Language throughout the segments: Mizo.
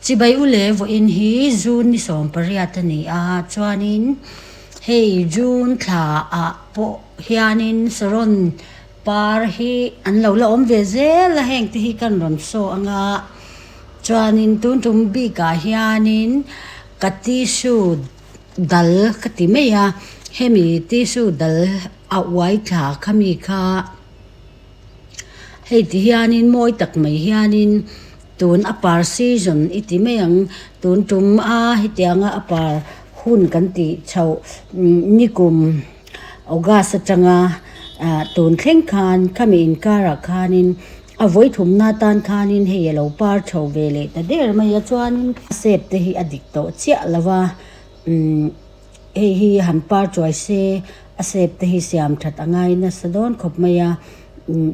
Chibai u leh vawiin hi June ni 18 a ni a, chuanin hei June thla ah pawh hianin saron par hi an lo la awm ve zel a, heng te hi kan rawn saw ang a, chuanin tun tum bikah hianin ka tissue dal ka ti mai a, hemi tissue dal a uai thla khami kha. Hei ti hianin mawi tak mai hianin tun a par season i ti mai ang tun tum a hetianga a par hun kan tih chhoh nikum August atanga ah tun thleng khan khami inkarah khanin a vawi thumna atan khanin hei a lo par chho ve leh ta der mai a chuanin shape te hi a dik tawh chiah lo va umm. Hei hi han par chuai se a shape te hi siam that a ngai nasa dawn khawp mai a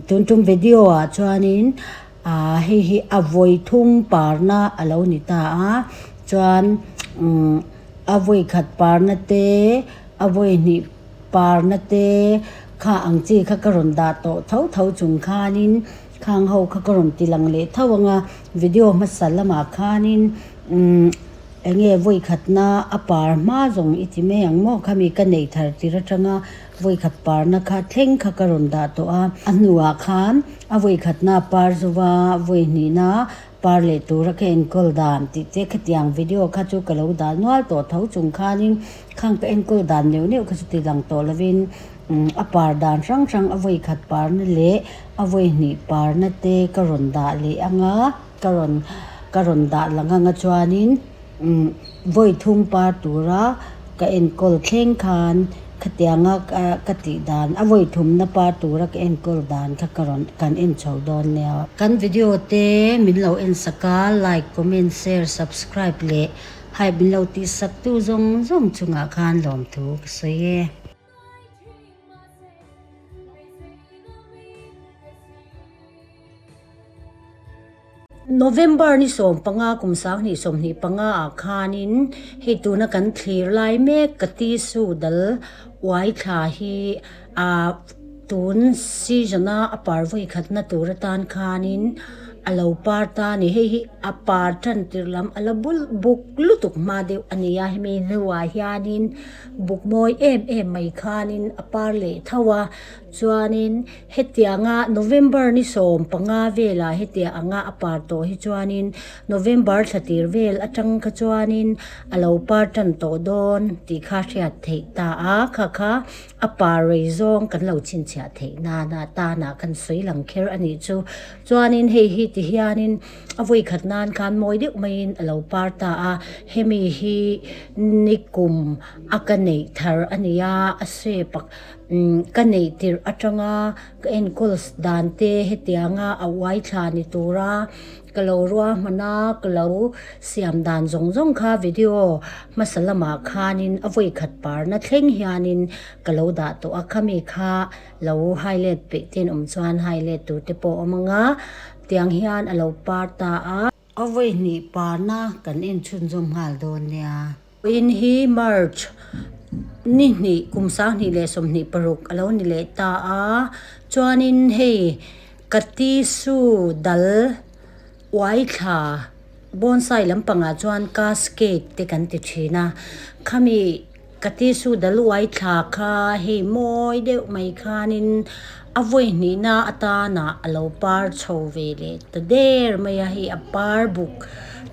tun tum video ah chuanin ah hei hi a vawi thum parna a lo ni ta a chuan umm a vawi khat parna te a vawi hnih parna te kha ang chi kha ka rawn dah tawh tho tho chung khanin khang ho kha ka rawn ti lang leh tho ang a video hmasa lamah khanin umm. Enge vawi khatna a par hma zawng i ti mai ang maw? Khami ka neih thar tir atanga vawi khat parna kha thleng kha ka rawn dah tawh a. A hnuah khan a vawi khatna par zova vawi hnihna par leh tura ka enkawl dan tih te khatiang video kha chu ka lo dah nual tawh tho chung khanin khang ka enkawl dan neuh neuh kha chu ti lang tawh lovin a par dan hrang hrang a vawi khat parna leh a vawi hnih parna te ka rawn dah leh anga. Ka rawn ka rawn dah lang anga chuanin umm vawi thum par tura ka enkawl thleng khan khatianga ka tih dan a vawi thumna par tura ka enkawl dan kha ka rawn kan en chho dawn nia. Kan video te min lo en sak a, like, comment, share, subscribe leh hype min lo tih sak tu zawng zawng chungah khan lawmthu ka sawi e. November ni 15 kum 2025 ah khanin hei tuna kan thlir lai mek ka tissue dal uai thla hi ah tun season a a par vawi khatna tur atan khanin a lo par ta a ni hei hi a par tan tirh lam a la bul buk lutuk hma deuh a ni a hemi hnuah hianin buk mawi em em mai khanin a par leh tho a chuanin hetianga November ni 15 velah hetiang anga a par tawh hi chuanin November thla tir vel atang kha chuanin a lo par tan tawh dawn tih kha hriat theih ta a, kha kha a par rei zawng kan lo chhinchhiah theih nana tanah kan sawi lang kher a nih chu. Chuanin hei hi ti hianin a vawi khat nan khan mawi deuh maiin a lo par ta a, hemi hi nikum a ka neih thar a ni a, a shape a. Ka neih tirh atanga ka enkawl dan te hetianga a uai thla ni tura ka lo ruahman a, ka lo siam dan zawng zawng kha video hmasa lamah khanin a vawi khat parna thleng hianin ka lo dah tawh a, khami kha lo highlight peih ten awm chuan highlight tur te pawh a awm ang a, tiang hian a lo par ta a. A vawi hnih parna kan en chhunzawm nghal dawn nia. In hi March ni hnih kum 2026 a lo ni leh ta a, chuanin hei ka tissue dal uai thla bonsai lampangah chuan cascade te kan ti thin a, khami ka tissue dal uai thla kha hei mawi deuh mai khanin a vawi hnihna atana a lo par chho ve leh ta der mai a, hei a par buk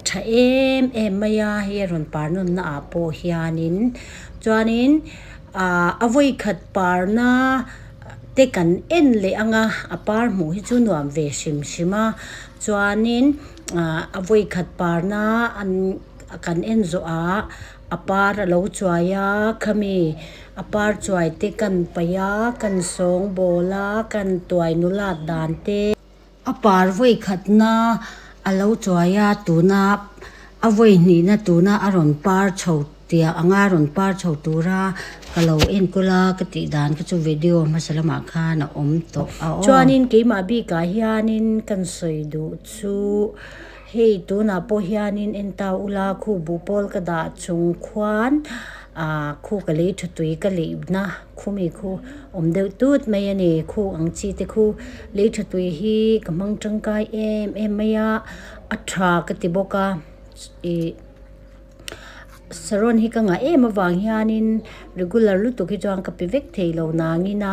tha em em mai a, hei a rawn par nawn na ah pawh hianin chuanin ah a vawi khat parna te kan en leh ang a, a par hmuh hi chu nuam ve hrim hrim a, chuanin ah a vawi khat parna an kan en zawh ah a par a lo chuai a khami A par chuai te kan paih a, kan sawng bawl a, kan tuai nulat dan te. A par vawi khatna a lo chuai a, tuna a vawi hnihna tuna a rawn par chho tia anga a rawn par chho tura ka lo enkawl a ka tih dan kha chu video hmasa lamah khan a awm tawh a aw. Chuanin keimah bikah hianin kan sawi duh chu hei tunah pawh hianin en ta ula khu buhpawl ka dah chung khuan. Ahh khu ka lei tha tui ka leihna khu mi khu awm deuh tut mai a ni khu ang chi te khu lei tha tui hi ka hmang tangkai em em mai a a tha ka ti bawk a. Ih saron hi ka ngah em avang hianin regular lutuk hi chuan ka pe vek thei lo nangin a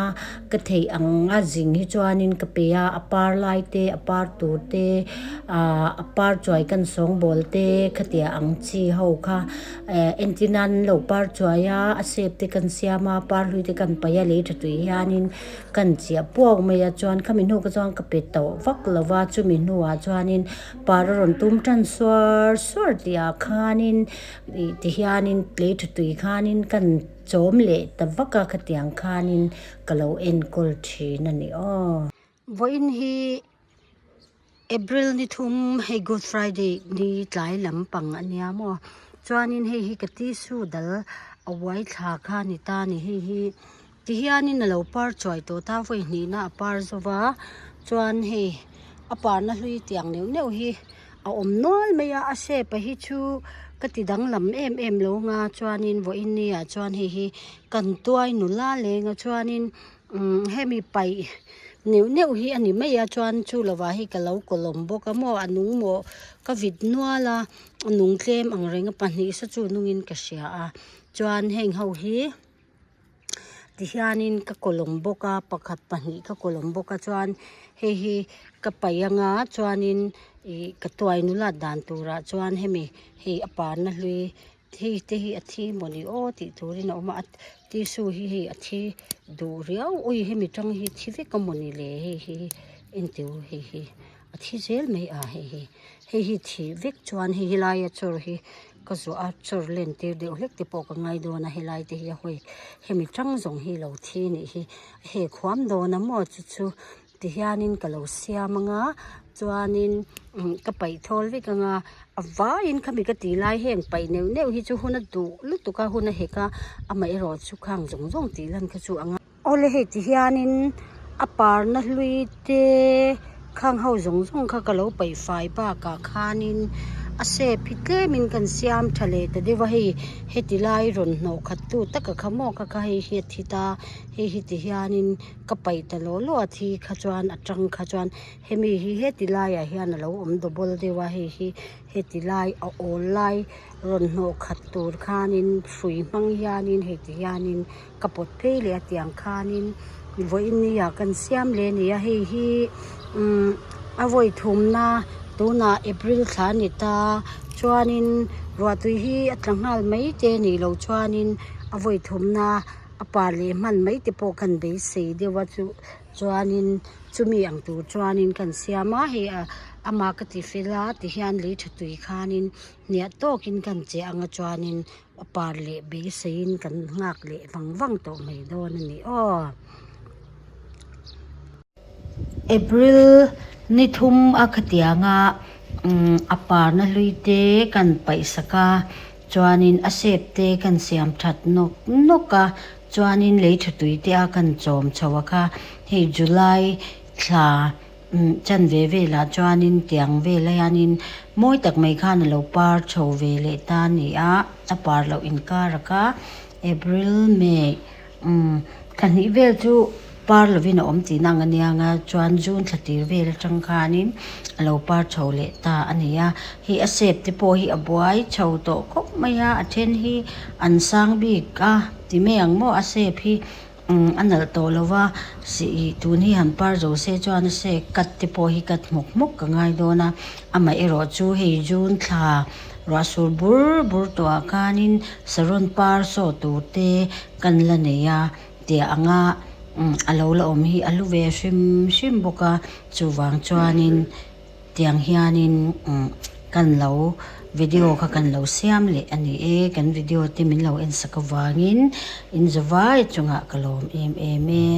ka theih ang a zing hi chuanin ka pe a, a par lai te a par tur te ah a par chuai kan sawngbawl te khatiah ang chi ho kha eh entir nan an lo par chuai a a shape te kan siam a par hlui te kan paih a lei tha tui hianin kan chiah puak mai a chuan khami hnu kha chuan ka pe tawh vak lo va chumi hnuah chuanin Par a rawn tum tan suar suar tih ah khanin ih ti hianin lei tha tui khanin kan chawm leh ta vak a khatiang khanin ka lo enkawl thin a ni aw. Vawiin hi April ni thum hei Good Friday ni tlai lampang a nia maw chuanin hei hi ka tissue dal a uai thla kha a ni ta a ni hei hi ti hianin a lo par chuai tawh ta vawi hnihna a par zo va chuan hei a parna hlui tiang neuh neuh hi a awm nual mai a a shape a hi chu ka ti danglam em em lo ang a chuanin vawiin ni ah chuan hei hi kan tuai nula leng a chuanin umm hemi paih neuh neuh hi a ni mai a chuan chu lovah hei ka lo kawlawm bawk a maw a nung maw ka vit nual a a nung tlem ang reng a pahnih sa chu nungin ka hria a chuan heng ho hi. Tihianin ka kawlawm bawk a pakhat pahnih ka kawlawm bawk a chuan hei hi ka paih anga chuanin ih ka tuai nulat dan turah chuan hemi hei a parna hlui hei te hi a thi mawni aw tih turin a awm a tissue hi hei a thi duh riau ui hemi tang hi thi vek a mawni le hei hi entir hei hi. A thi zel mai a hei hi hei hi thih vek chuan hei helai a chawr hi ka zuah a chawr len tir deuh hlek te pawh ka ngai dawn a helai te hi a hawi hemi tang zawng hi lo thi a nih hi hei khuam dawn a maw chu chu ti hianin ka lo siam anga chuanin umm ka paih thawl vek anga a vaiin khami ka tih lai heng paih neuh neuh hi chu hun a duh lutuk a hun a hek a amaherawh chu khang zawng zawng tih lan kha chu a ngai. Awle hei ti hianin a parna hlui te khang ho zawng zawng kha ka lo paih fai bakah khanin a shape hi tlemin kan siam tha leh ta deuh a hei heti lai rawn hnawh khat tu taka kha maw kha kha hei hi a thi ta hei hi ti hianin ka paih ta law law a thi kha chuan a tang kha chuan hemi hi heti laiah hian a lo awm double deuh a hei hi heti lai a awl lai rawn hnawh khat tur khanin hrui hmang hianin hei ti hianin. Ka pawt phei leh a tiang khanin vawiin ni ah kan siam leh a ni a hei hi umm a vawi thumna tunah April thla a ni ta chuanin ruahtui hi a tla nghal mai te a nih loh chuanin a vawi thumna a par leh hman mai te pawh kan beisei deuh a chu chuanin chumi ang tur chuanin kan siam a hei ah amah ka ti fel a tihian lei tha tui khanin hniah tawkin kan che anga chuanin. A par leh beiseiin kan nghak leh vang vang tawh mai dawn a ni aw. April ni thum a khatianga umm a parna hlui te kan paih sak a chuanin a shape te kan siam that nawk nawk a chuanin lei tha tui te a kan chawm chho a kha hei July thla Umm chan ve velah chuanin tiang vel hianin mawi tak mai khan a lo par chho ve leh ta a ni a, a par loh inkar a kha April, May umm thla hnih vel chu par lovin a awm tihna ang a nia ang a chuan June thla tir vel atang khanin a lo par chho leh ta a ni a, hei a shape te pawh hi a buai chho tawh khawp mai a, a then hi an sang bik a ti mai ang maw a shape hi. Umm a nalh tawh lo va, sih tun hi han par zo se chuan a sek cut te pawh hi cut hmawk hmawk ka ngai dawn a, amah erawh chu hei June thla ruah sur bur bur tawhah khanin saron par saw tur te kan la nei a tia anga umm a lo la awm hi a hlu ve hrim hrim bawk a, chuvang chuanin. Tiang hianin kan lo video kha kan lo siam leh a ni e, kan video te min lo en sak avangin in zavai chungah ka lawm em em e.